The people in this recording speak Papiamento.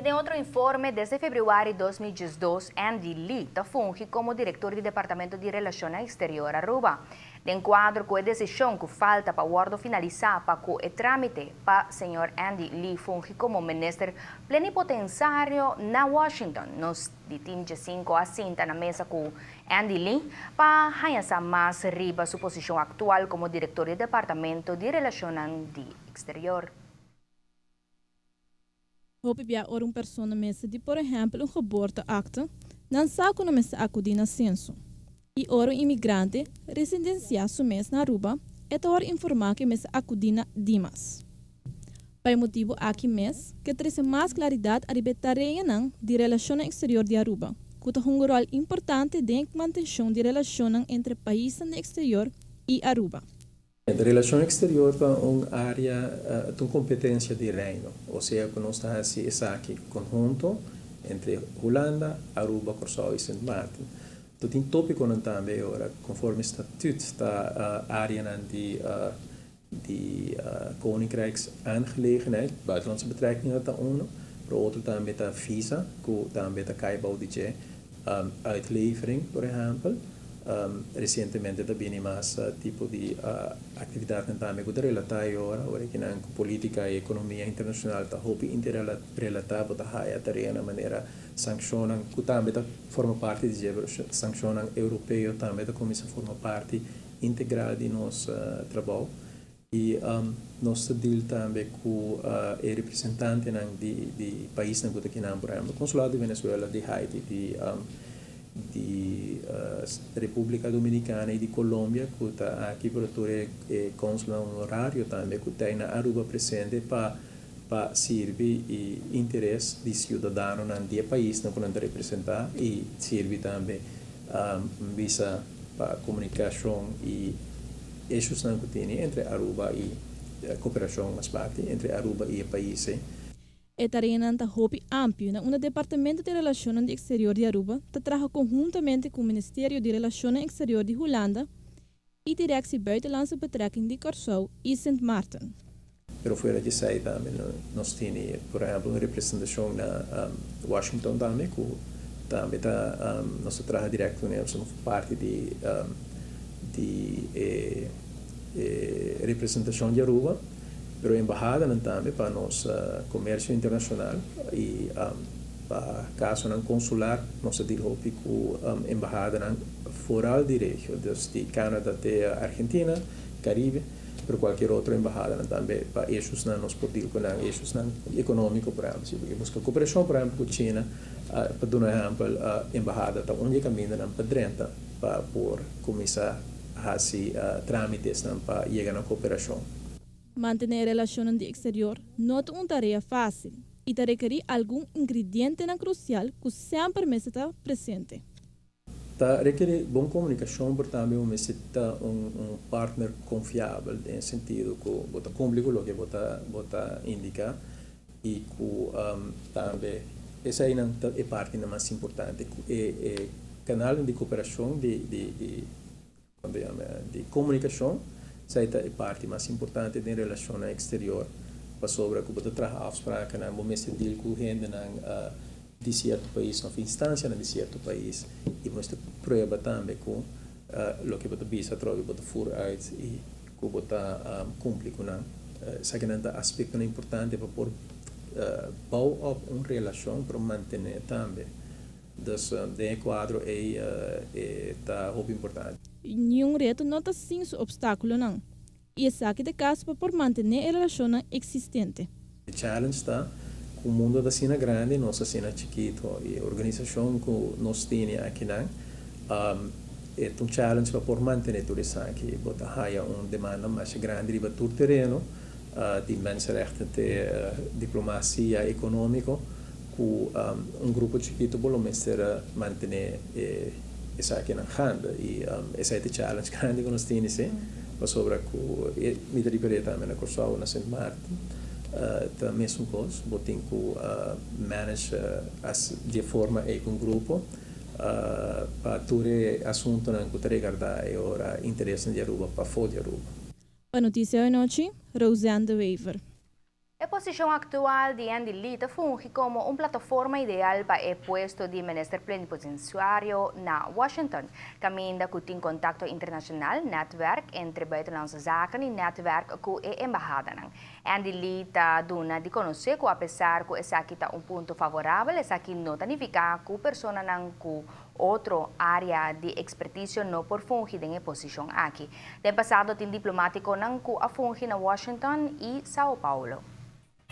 I den otro informe, desde februari 2012, Andy Lee ta fungi komo direktor di Departamento di Relashon Eksterior Aruba. Den kuadro ku e desishon ku falta pa wòrdu finalisá pa ku e trámite pa señor Andy Lee fungi komo minister plenipotensiario na Washington. Nos di Team G5 a sinta na mesa ku Andy Lee pa haña sa mas riba su posishon aktual komo direktor di Departamento di Relashon di Eksterior. Hopi bia ora un persona mester di, por ehèmpel, un geboorteakte, nan sa ku nan mester akudí na senso. I ora un imigrante residensiá su mes na Aruba, e ta wòrdu informá ku e mester akudí na Dimas. Pa e motibu aki mes ke trese mas klaridat ariba e tareanan di Relashonnan Eksterior di Aruba, ku ta hunga un ròl importante den e mantenshon di relashonnan entre paisnan den eksterior i Aruba. Relashon eksterior ta un área, ta un kompetensia di Reino, osea ku nos ta hasi esaki konhunto entre Hulanda, Aruba, Kòrsou i Sint Maarten. Ta tin tópikonan tambe e ora konforme statüt ta áreanan di di Koninkrijksaangelegenheid, buitenlandse betrekkingen ta unu, pero otro tambe ta visa ku tambe ta kai bou di dje. Uitlevering, por ehèmpel. Resientemente ta bini mas tipo di aktividatnan tambe ku ta relatá e ora, ora ki nan ku polítika i ekonomia internashonal ta hopi interrelatá, bo ta haya tareanan manera sankshonnan ku tambe ta forma parti di dje, pero sankshonnan europeo tambe ta kuminsá forma parti integral di nos trabou. I nos ta deal tambe ku e representantenan di paisnan ku ta kinan, por ehempel, konsulado di Venezuela, di Haiti, di Republika Dominikana i di Colombia ku ta aki, pero tur e konsulnan honorario tambe ku ta na Aruba presente pa pa sirbi e interes di siudadanonan di e paisnan ku nan ta representá i sirbi tambe bisa pa komunikashon i Issuesnan ku tene entre Aruba i koperashon mas parti entre Aruba i e pais ei. E tareanan ta hopi amplio na unda Departamento di Relashonnan di Eksterior di Aruba ta traha konhuntamente ku Ministerio di Relashonnan Eksterior di Hulanda i Directie Buitenlandse Betrekking di Kòrsou i Sint Maarten. Pero fuera di esei tambe nos tene por ehempel un representashon na Washington tambe ku tambe ta nos ta traha dirèkt ku nan, nos parti di di e representashon di Aruba, pero embahadanan tambe pa nos komersio internashonal i pa kasonan konsular nos ta deal hopi ku embahadanan foral di regio, dus di Canada te Argentina, Caribe. Pero cualkier otro embahadanan tambe pa issuesnan nos por deal cu nan, issuesnan economico por ehempel. Si bo ke busca cooperacion por ehempel cu China, pa duna ehempel, embahada ta un di e camindanan pa drenta pa por cuminsa haci tramitesnan pa yega na cooperacion. Mantené relacionnan di exterior no ta un tarea fácil y ta rekerí algun ingredientenan crucial cu semper mester ta presente. Ta rekerí bon komunikashon, pero tambe bo mester ta un partner konfiabel den e sentido ku bo ta kumpli ku loke bo ta bo ta indiká i ku tambe eseinan ta e partinan mas importante. E e kanalnan di koperashon di di di kon ta yama di komunikashon esei ta e parti mas importante den relashonnan eksterior pasobra ku bo ta traha afsprakennan bo mester deal ku hendenan di sierto pais of instansianan di sierto pais i bo mester prueba tambe ku loke bo ta bisa atrobe bo ta fur uit i ku bo ta kumpli ku nan. Esakinan ta aspektonan importante pa por bou op un relashon pero mantené tambe. Dus den e kuadro ei e ta hopi importante. Niun reto no ta sin su opstákulonan i esaki ta e kaso pa por mantené e relashonnan eksistente. E challenge ta ku mundo ta asina grandi, nos asina chikito i e organisashon ku nos tene akinan e ta un challenge pa por mantene tur esaki. Bo ta haya un demanda masha grandi riba tur tereno, di mensenrechten te diplomasia economico, ku un grupo chikito bo lo mester mantene e esakinan gaande i esei ta e challenge grandi ku nos tene si pasobra ku mi ta ripar'é tambe na Kòrsou na Sint Maarten ta mesun kos bo tin ku manage as di e forma ei ku un grupo pa tur e asuntunan ku ta regardá e ora interesnan di Aruba pafó di Aruba. Pa Noticia Awe Nochi, Roseanne de Wever. E. Posicion actual di Andy Lee ta fungi como un plataforma ideal pa e puesto di minister plenipotenciario na Washington. Caminda cu tin contacto internacional, netwerk entre Buitenlandse Zaken y netwerk cu e embahada. Andy Lee ta duna di conoce cu apesar cu esaki ta un punto favorabel, esaki no ta significa cu personanan cu otro area di experticio no por fungi den e posicion aki. Den pasado tin diplomaticonan cu a fungi na Washington y Sao Paulo.